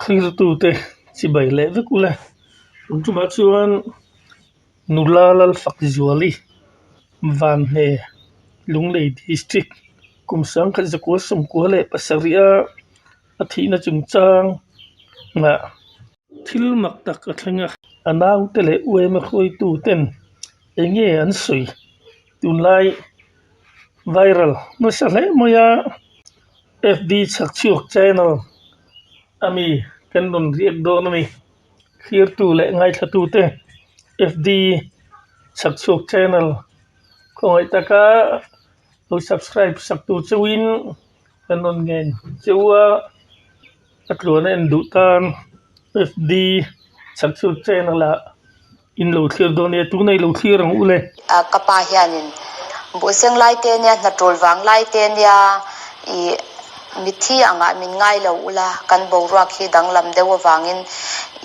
Thlirtute chibai leh vek ula tun tumah chuan nula Lalfakzuali Vanhne Lunglei District kum sangkhat zakua sawmkua leh pasarih a a thihna chungchang ah thil mak tak a thleng a. A naute leh uaima hruaitu ten eng nge an sawi tunlai viral nasa hle mai a. Fb chhakchhuak channel ami kan rawn riak dawn a ni thlirtu leh ngaithlatu te fb chhakchhuak channel khawngaih taka lo subscribe sak tur chauhin kan rawn ngen cheu a a tluan a en duh tan fb chhakchhuak channel ah in lo thlir dawn nia tunah i lo thlir ang u le. Ka pa hianin buhseng lai te nia hna tul vang lai te nia ih mitthi angah min ngai lo ula kan boruak hi danglam deuh avangin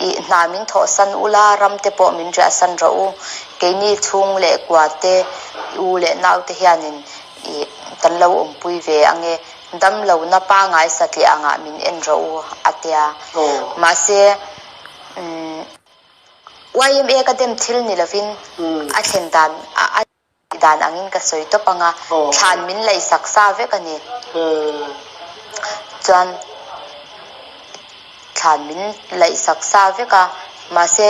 ih hna min thawhsan ula ram te pawh min riahsan rawh u keini chhung leh kua te u leh nau te hianin ih kan lo awmpui ve ange damlohna pangai satliah angah min en rawh u a tia mahse umm. YMA ka dem thil ni lovin a thlen dan a tih dan angin ka sawi tawp ang a, thlan min laihsak sa vek a ni. Chuan thlan min laihsak sa vek a, mahse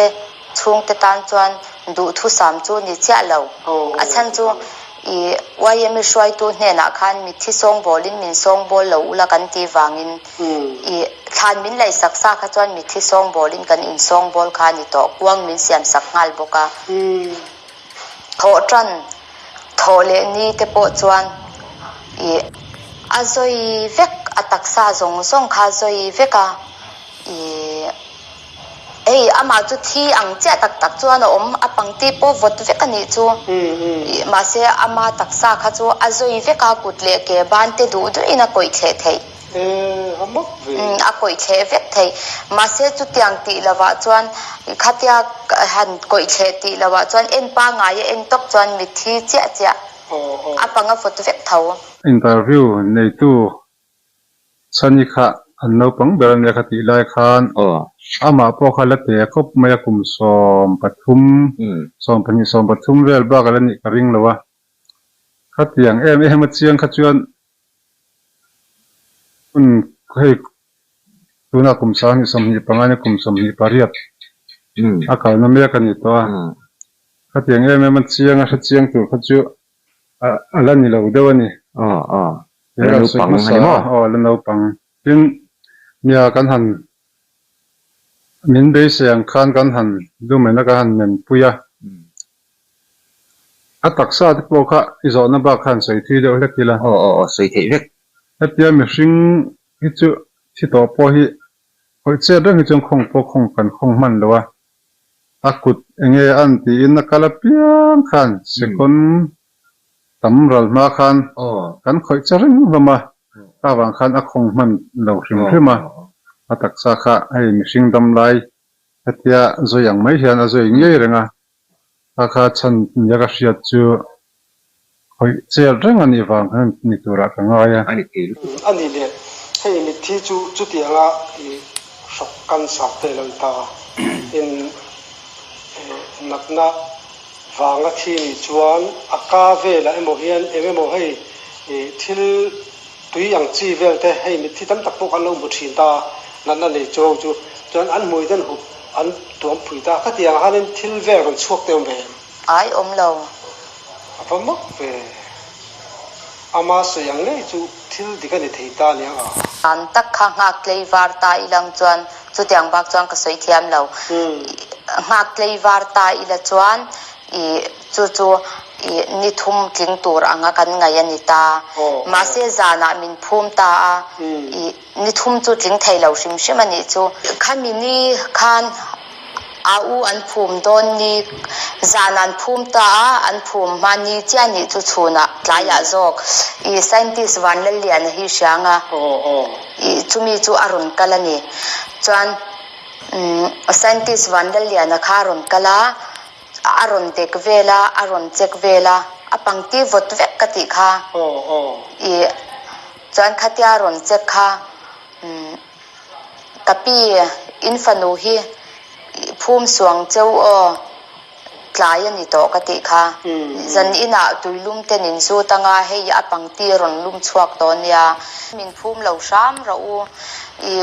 chhungte tan chuan duhthusam chu ni chiah lo. A chhan chu i YMA hruaitu hnenah khan mitthi sawngbawlin min sawngbawl lo ula kan tih vangin I thlan min laihsak sa kha chuan mitthi sawngbawlin kan insawngbawl kha a ni tawh, kuang min siamsak nghal bawk a. Thawh tan, thawh leh ni te pawh chuan i a zawi vek, a taksa zawng zawng kha a zawi vek a, i Hei amah chu thi ang chiah tak tak chuan a awm, a pangti pawh vawt vek a nih chu. Mahse ama taksa kha chu a zawi vek a, kut leh ke ban te duh duhin a kawih thleh theih. A kawih thleh vek theih. Mahse chutiang tih lovah chuan khatia han kawih thleh tih lovah chuan en pangngai a en tawp chuan mitthi chiah chiah a pang a vawt vek tho. Interview neitu Chhani kha an naupang ber a nia kha tih lai khan amah pawh kha la te khawp mai a, kum 13, 12, 13 vel bak a la nih ka ring lo a. Khatiang em em a chiang kha chuan hun hei tunah kum 2025 nia kum 28 a kalna mek a ni tawh a. Khatiang em em a chiang a hrechiang tur kha chu a la ni lo deuh a ni. A la naupang a ni maw? Aw, a la naupang. Tin, nia kan han min beisei ang khan kan han lumen a, kan han menpui a. A taksa te pawh kha i zawhna bak khan sawi thui deuh hlek ila. Aw, aw, aw, sawi theih vek. Hetia mihring hi chu thi tawh pawh hi khawih chet reng hi chuan khawng pawh khawng kan khawng hman lo a. A kut enge an tiin a kal apiang khan second tam ral hma khan kan khawih che reng hlawm a, kha vang khan a khawng hman lo hrim hrim a, a taksa kha hei mihring dam lai hetia zawi ang mai hian a zawi ngei reng a, kha kha chhan nia ka hriat chu khawih chel reng a nih vang khan ni turah ka ngai a. A ni thei lutuk a. A nih leh hei mitthi chu chutianga i hrawk cancer te lo ni ta a, in natna Vanga thi nih chuan a ka velah emaw hian eng emaw hei thil tui ang chi vel te hei mitthi tam tak pawh kan lo hmu thin ta natna nei chu ho chu chuan an hmui den hup an tuam phui ta khatiang hanin thil vel rawn chhuak te awm ve em? Ai awm lo. A va mak ve. Ama sawi ang ngei chu thil dik a ni thei ta aniang a. An tak kha nghak tlei var ta ilang chuan chutiang bak chuan ka sawi thiam lo. Nghak tlei var ta ila chuan i chu chu i ni thum tling tur anga kan ngaih a ni ta. Mahse zanah min phum ta a i. Ni thum chu tling thei lo hrim hrim a nih chu. Khami ni khan a u an phum dawn ni zan an phum ta a, an phum hma ni chiah nih chu chhunah tlaiah zawk i scientist Vanlalliana hi hriang a, i chumi chu a rawn kal a ni. Chuan scientist Vanlalliana kha a rawn kal a, a rawn dek vel a, a rawn check vel a, a pangti vawt vek ka tih kha i. Chuan khatia rawn check kha umm Ka pi, in fanu hi phum suang cheu aw, tlai a ni tawh ka tih kha. Zan inah tuilum ten in zut anga hei a pangti rawn lum chhuak tawh nia. Min phum lo hram rawh u. I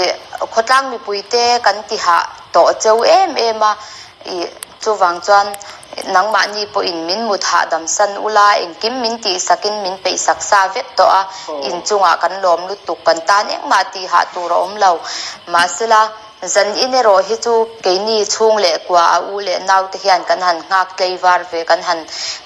khawtlang mipuite kan ti hah tawh cheu em em a, i chuvang chuan nangmahni pawhin min mut hahdam san ula, engkim min tihsakin min peihsak sa vek tawh a, inchungah kan lawm lutuk, kan tan engmah tih hah tur a awm lo. Mahsela, zan in erawh hi chu keini chhung leh kua a u leh naute hian kan han nghak tleivar ve, kan han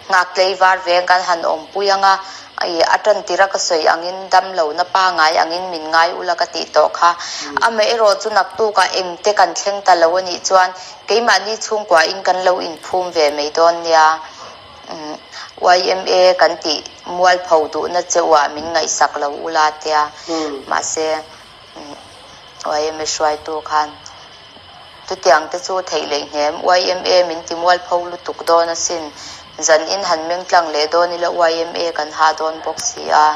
nghak tleivar ve, kan han awmpui ang a, I a tan tira ka sawi angin dam lohna pangai angin min ngai ula ka tih tawh kha. Amaherawh chu naktukah engte kan thleng ta lo a nih chuan keimahni chhungkuain kan lo inphum ve mai dawn nia. Yma kan tih mualpho duhna cheuhah min ngaihsak lo ula tia. Mahse yma hruaitu khan Chutiang te chu theih leh hnem yma min ti mualpho lutuk dawn asin. Zan in han meng tlang leh dawn ila yma kan ha dawn bawk si a.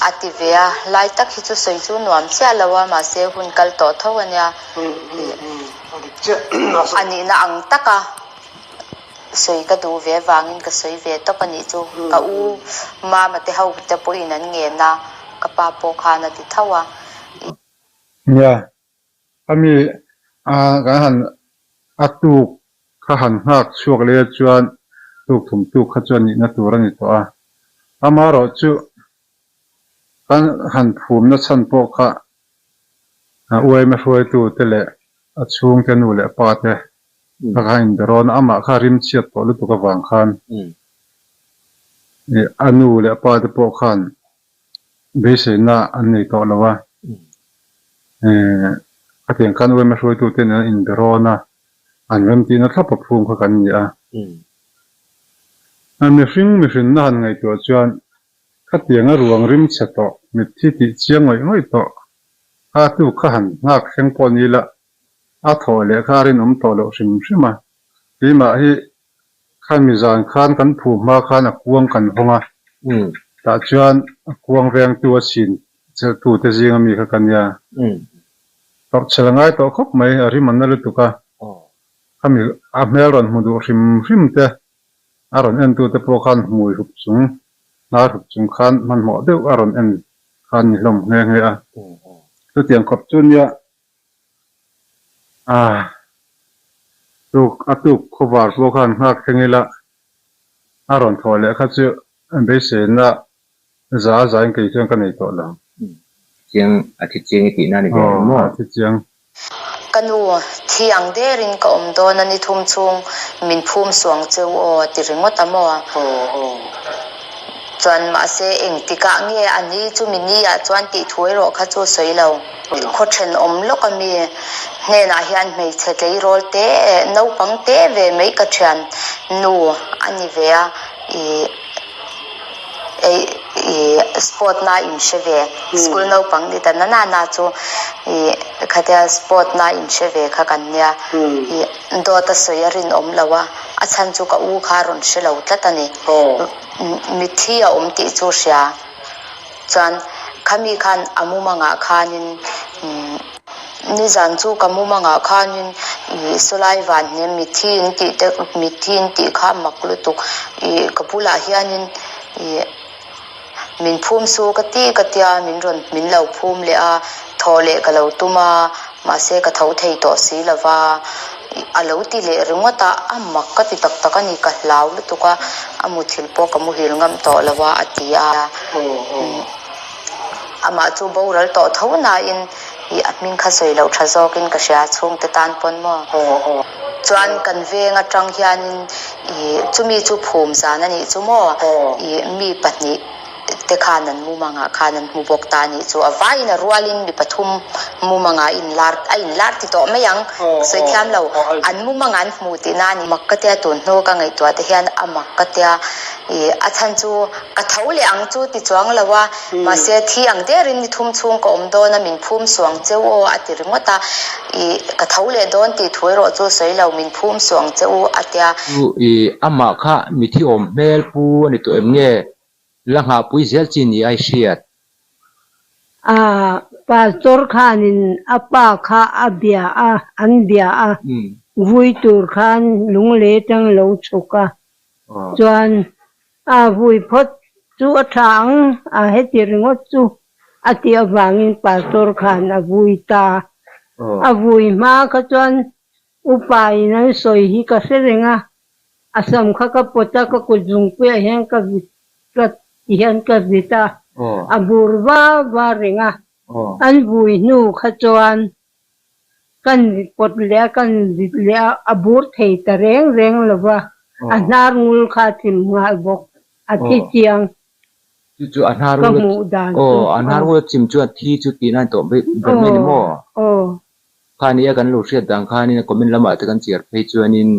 A ti ve a, lai tak hi chu sawi chu nuam chiah lo a, mahse hun kal tawh tho a nia. A nihna ang taka sawi ka duh ve vangin ka sawi ve tawp a nih chu. Ka u mama te ho te pawhin an ngen a, ka pa pawh khan a ti tho a. Nia, Ami kan han a tuk kha han nghak chhuak leh chuan tuk thum tuk kha chuan nihna tur a ni tawh a. Amaherawh chu kan han phumna chhan pawh kha uaima hruaitute leh a chhungte nu leh pa te kha kha inbe rawn a, amah kha rim chhiat tawh lutuk avang khan a nu leh pa te pawh khan Beiseina an nei tawh lo a, khatiang khan UMA hruaitute nen an inbe rawn a, an remtihna thlap a phum kha kan ni a. Mihring mihrinna han ngaihtuah chuan khatianga ruang rim chhe tawh, mitthi tih chiang ngawih ngawih tawh kha tu kha han nghak thleng pawh ni la, a thawh leh kha a rinawm tawh loh hrim hrim a. Keimah hi Khami zan khan kan phu hma khan a kuang kan hawng a, tah chuan a kuang vengtu a chhin chelhtu te zinga mi kha ka nia. Tawrhchhel a ngai tawh khawp mai, a rim a na lutuk a. Khami a hmel rawn hmu duh hrim hrim te, a rawn entu te pawh khan hmui hup chung, hnar hup chung khan hmanhmawh deuh a rawn en khan ni hlawm nghe nghe a. Chutiang khawp chu nia A tuk a tuk khawvar pawh khan nghak thleng ila a rawn thawh leh kha chu beiseina za a zain kei chuan ka nei tawh lo. Chiang a thi chiang i tihna a ni ve ang maw? Aw a thi chiang. Ka nu, thi ang derin ka awm dawn a ni thum chhung min phum suang cheu aw a ti ringawt a maw? Chuan mahse engtikah nge a ni chumi ni ah chuan tih thu erawh kha chu sawi lo. Khaw thenawm lawk a mi hnenah hian hmeichhe tleirawl te naupang te ve mai ka thian nu a ni ve a ih eih ih sport na in hre ve school naupang ni ta na na na chu ih khatia sport na in hre ve kha kan nia ih dawt a sawi a rinawm lo a a chhan chu ka u kha a rawn hre lo tlat a ni mitthi a awm tih chu hria. Chuan khami khan a mumangah khanin nizan chu ka mumangah khanin ih sawlai van hnem mitthi in tih te mitthi in tih kha mak lutuk ih ka bulah hianin ih min phum su ka ti ka tia min rawn min lo phum leh a thaw leh ka lo tum a mahse ka tho thei tawh si lova A lo ti leh ringawt a, a mak ka ti tak tak a ni, ka hlau lutuk a, a muthilh pawh ka muhil ngam tawh lo a, a ti a. Amah chu boral tawh tho nain ih a hming kha sawi loh tha zawkin ka hria, chhungte tan pawn maw? Chuan kan veng atang hianin ih chumi chu phum zan a nih chu maw? Ih mi pahnih. te khan an mumangah khan an hmu bawk ta a nih chu. A vaiin a rualin mi pathum mumangah a inlar a inlar ti tawh mai ang, sawi thiam lo. An mumangah an hmu tihna a ni. Mak ka tia tun hnu ka ngaihtuah te hian a mak ka tia ih a chhan chu ka tho leh ang chu ti chuang lo a, mahse thi ang derin ni thum chhung ka awm dawn a min phum suang cheu aw a ti ringawt a, ih ka tho leh dawn tih thu erawh chu sawi lo min phum suang cheu a tia. Chu ih amah kha mithi awm hmel pu a ni tawh em nge? La nghahpui zel chi ni ai hriat. A pastor khanin a pa kha a bia a, an bia a, vui tur khan lunglei atang lo chhuk a, chuan a vui phawt chu a tha ang a heti ringawt chu a tih avangin pastor khan a vui ta. A vui hma kha chuan upa in an sawi hi ka hre reng a, a sam kha ka pawt a, ka kut zungpuiah hian ka vit tlat ti hian ka vit a, a bur va va reng a, an vui hnu kha chuan kan pawt leh a, kan vit leh a, a bur thei ta reng reng lo va, a hnar ngul kha a chim nghal bawk, a thi chiang. Chu chu a hnar Ka hmuh dan chu. Aw, a hnar ngul a chim chuan thi chu tihna a ni tawh ber mai ni maw? Aw. Khania kan lo hriat dan khanin comment lamah te kan chhiar phei chuanin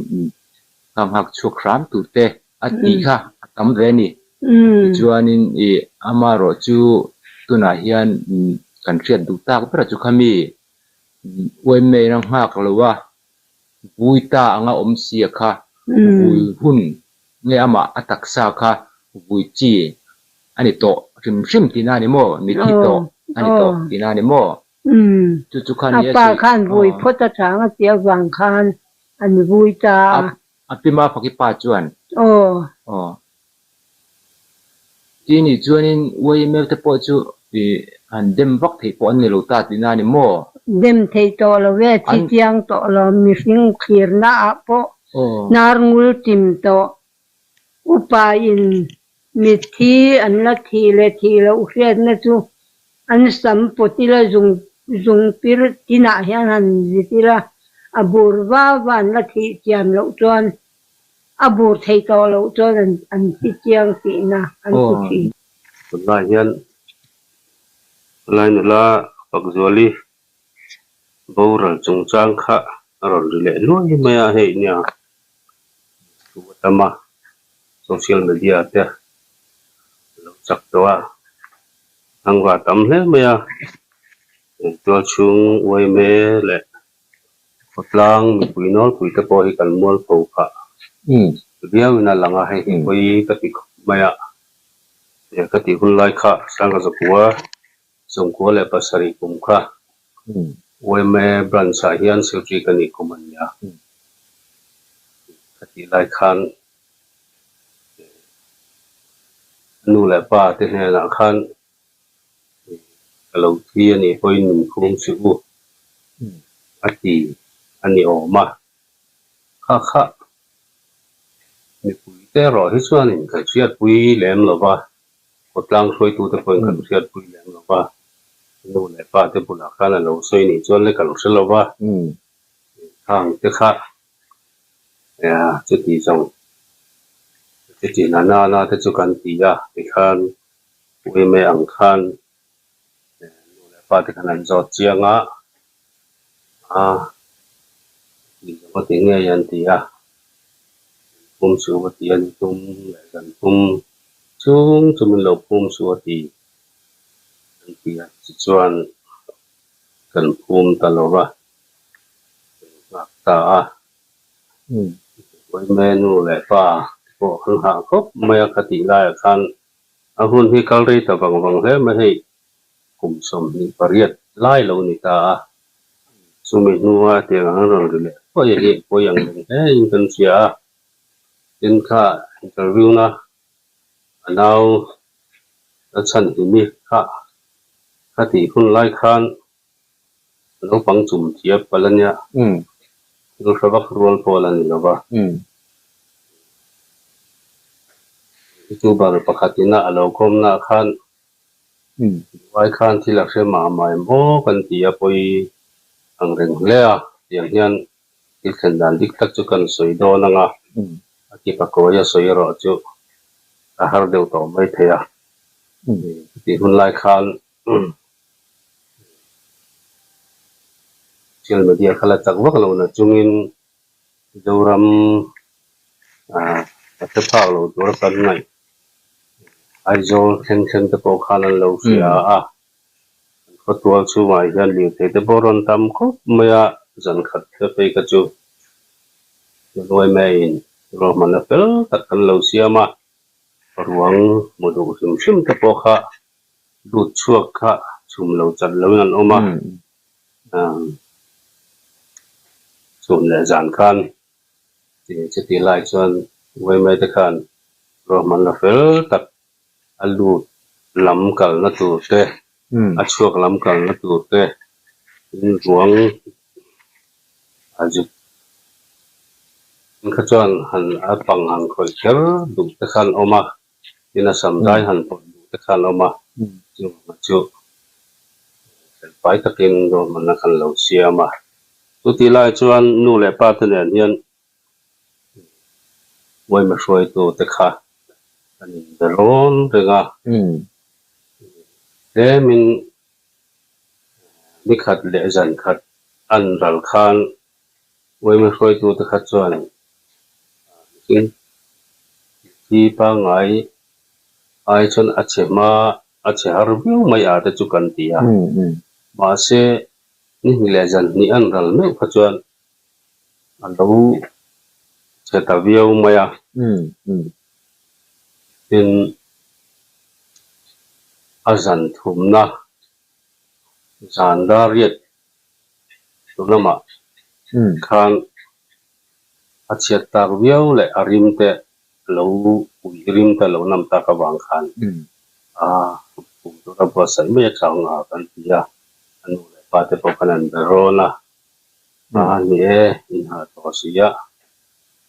kha nghak chhuak hram tur te a tih kha a tam ve a ni. Tichuanin ih amaherawh chu tunah hian kan hriat duh tak berah chu khami uaimei-na nghak lo a vui ta anga awm sia kha vui hun nge amah a taksa kha vui chi a ni tawh hrim hrim tihna a ni maw? Mithi tawh a ni tawh tihna a ni maw? Umm. Chu chu khan A ni a pa sawi. khan vui phawt a chang a tih avang khan an vui ta a. A pi Mafaki pa chuan. Aw. Aw. Ti nih chuanin YML te pawh chu ih han dem vak theih pawh an ni lo ta tihna a ni maw? Dem theih tawh lo e, thi chiang tawh lo, mihring thlirna ah pawh hnar ngul chim tawh. Upa in mitthi an la thih leh thih loh hriatna chu an sam pawt ila zung zung pir tinah hian han zit ila a bur va va an la thih thiam loh chuan a bur thei tawh loh chuan an an thi chiang tihna an ti thin. Tunlai hian Lainula Pakzuali boral chungchang kha a rawn ri leh hluai mai a, hei nia thu a tam a, social media te a lo chak tawh a, thangva tam hle mai a, tual chhung uaime leh khawtlang mipui nawlpui te pawh hi kan mualpho phah viauin a lang a, hei hi pawi ka ti khawp mai a, ka tih hun lai kha Sangkazakua 97 kum kha yma branch ah hian secretary ka nih kum a ni a, ka tih lai khan nu leh pa te hnenah khan ka lo thi a nih pawhin min phum suh u a ti a ni awm a, kha kha mipui te erawh hi chuanin kan hriatpui lem lo va. Khawtlang hruaitute pawhin kan hriatpui lem lo va, nu leh pa te bulah khan a lo sawi nih chuan le ka lo hre lo va, khang te kha chuti zawng chuti na na na te chu kan ti a, tikhan uime ang khan nu leh pa te khan an zawt chiang a, a ti zawng a ti ngei an ti a, phum suh a ti a ni tum leh zan tum chung chu min lo phum suh a ti an ti a, tichuan kan phum ta lo va, kan nghak ta a, Uaime nu leh pa te pawh an hah khawp mai a, khatih laiah khan a hun hi kal rei ta vang vang hle mai hei. Kum 28 lai lo ni ta a, chumi hnua tiang ang rawn ri leh pawh hi pawi ang reng hle in kan hria a, tin kha interview na a nau a chhan himi kha kha tih hun lai khan naupang chum thiap palh a nia, thil hre vak rual pawl a ni lo va, youtuber pakhat ina a lo kawmna khan Duai khan thil a hre mah mah em aw kan ti a pawi ang reng hle a, tiang hian thil thlen dan dik tak chu kan sawi dawn ang a, a ti pakawi a sawi erawh chu a har deuh tawh mai thei a, chutih hun lai khan social media kha la chak vak lo na chungin Mizoram a hre phak lo tura kan ngaih Aizawl thleng thleng te pawh khan an lo hria a, an khawtual chhungah hian lirthei te pawh rawn tam khawp mai a, zan khat te phei kha chu January May-in ruahmanna fel tak kan lo siam a, ruang hmu duh hrim hrim te pawh kha lut chhuak kha Chhum lo chat loin an awm a, chhun leh zan khan chutih lai chuan Vaimai te khan ruahmanna fel tak a lut lam kalna tur te, a chhuak lam kalna tur te, tin ruang a zuk kha chuan han a pang han khawih kher duh te khan awm a, tin a sam dai han pawt duh te khan awm a, chuvang chu felfai takin ruahmanna khan lo siam a. Chutih lai chuan nu leh pa te nen hian Uaima hruaitu te kha an inbe rawn reng a, tlemin nikhat leh zan khat an ral khan Uaima hruaitu te kha chuan mihring thi pangngai ai chuan a chhe hma a chhe har viau mai a te chu kan ti a, mahse ni hnih leh zan hnih an ral meuh kha chuan A lo chhe ta viau mai a. Tin, a zan thumna zan dariat tu lamah khan a chhiat tak viau leh a rim te lo ui rim te lo nam tak avang khan a kum tura buatsaih mai a chang a kan ti a, a nu leh pa te pawh khan an be rawn a. A ni e, in ha tawh si a,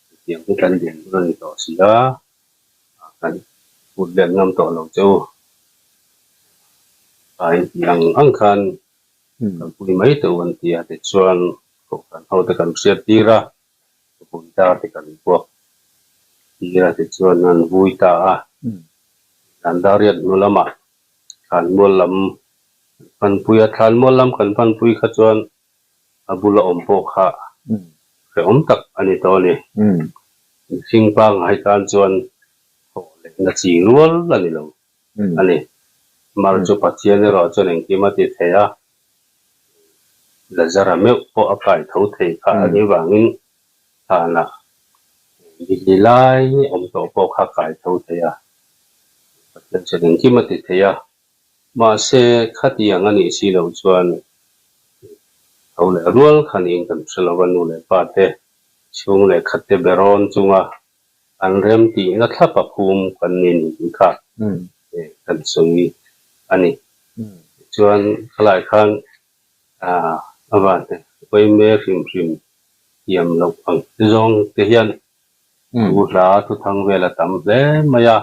hetiang hi kan din hun a ni tawh si a, kan put let ngam tawh lo che u. A intih ang ang khan kan pui mai teh u an ti a, tichuan kohhran ho te kan hriat tir a, vui ta te kan buak tir a, tichuan an vui ta a, Zandariat hnu lamah Thlanmual lam kan panpui a, Thlanmual lam kan panpui kha chuan a bula awm pawh kha hrehawm tak a ni tawh a ni. Mihring pangngai tan chuan thawh lehna chi rual a ni lo a ni. Mar chu Pathian erawh chuan engkim a ti thei a, Lazara meuh pawh a kai tho thei kha a nih vangin thlanah nili lai awm tawh pawh kha kai tho thei a, Pathian chuan engkim a ti thei a. Mahse, khatiang a nih si loh chuan tho leh rual kha niin kan hre lo va, nu leh pa te chhung leh khat te berawn chunga an rem tihna thlap a phum kan ni ni tih kha kan sawi a ni. Tichuan, khalai khan a van Uaime hrim hrim thiam loh ang te zawng te hian thu hla thu thang vel a tam hle mai a.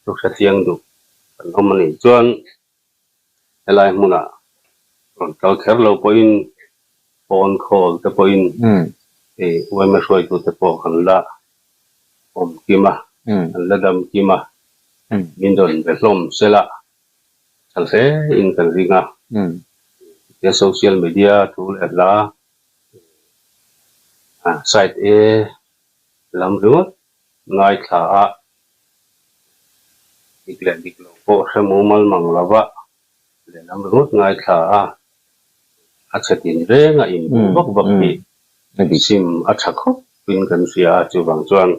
Thu hre chiang duh kan awm a nih chuan helai hmunah rawn kal kher lo pawhin phone call te pawhin yma hruaitute pawh kan la awm kim a, kan la dam kim a, min rawn be hlawm sela tha hle in kan ring a. He social media thu leh hla site A lam ringawt Ngaithla a, dik leh dik lo pawh hre mumal mang lo va, lehlam ringawt ngaithla a, a chhe tin reng a inbuh vak vak hi sim a tha khawp in kan hria a, chuvang chuan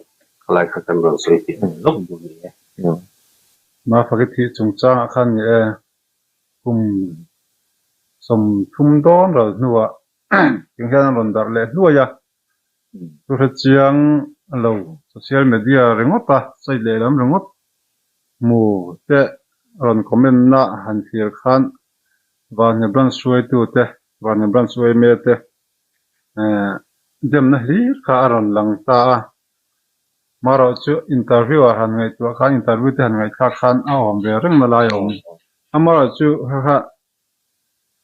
khalai kha kan rawn sawi tih lawk duh ni e. Mafaki thih chungchangah khan ni e, kum 30 dawn ral hnuah tiang hian an rawn darh leh hluai a, Thu hre chiang lo social media ringawt a site lehlam ringawt hmu te rawn comment na han thlir khan Vanhne branch hruaitu te, Vanhne branch yma te demna hlir kha a rawn lang ta a. Marawh chu interview ah han ngaihtuah khan interview te han ngaihthlak khan a awm ve reng na lai a awm. Amarawh chu kha kha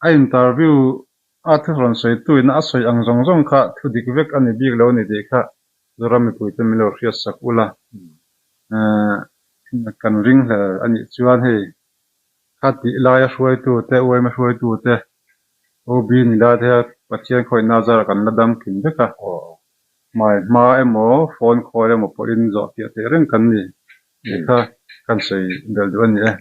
a interview A thu rawn sawituin a sawi ang zawng zawng kha thu dik vek a ni bik lo a ni tih kha Zoram mipuite min lo hriat sak ula. Kan ringhlel a nih chuan hei kha tih laia hruaitute, uaima hruaitute, OB ni lai te hian Pathian khawihna zarah kan la dam kim vek a. Hmai hma emaw, phone call emaw pawhin zawhfiah theih reng kan ni tih kha kan sawi belh duh a ni e.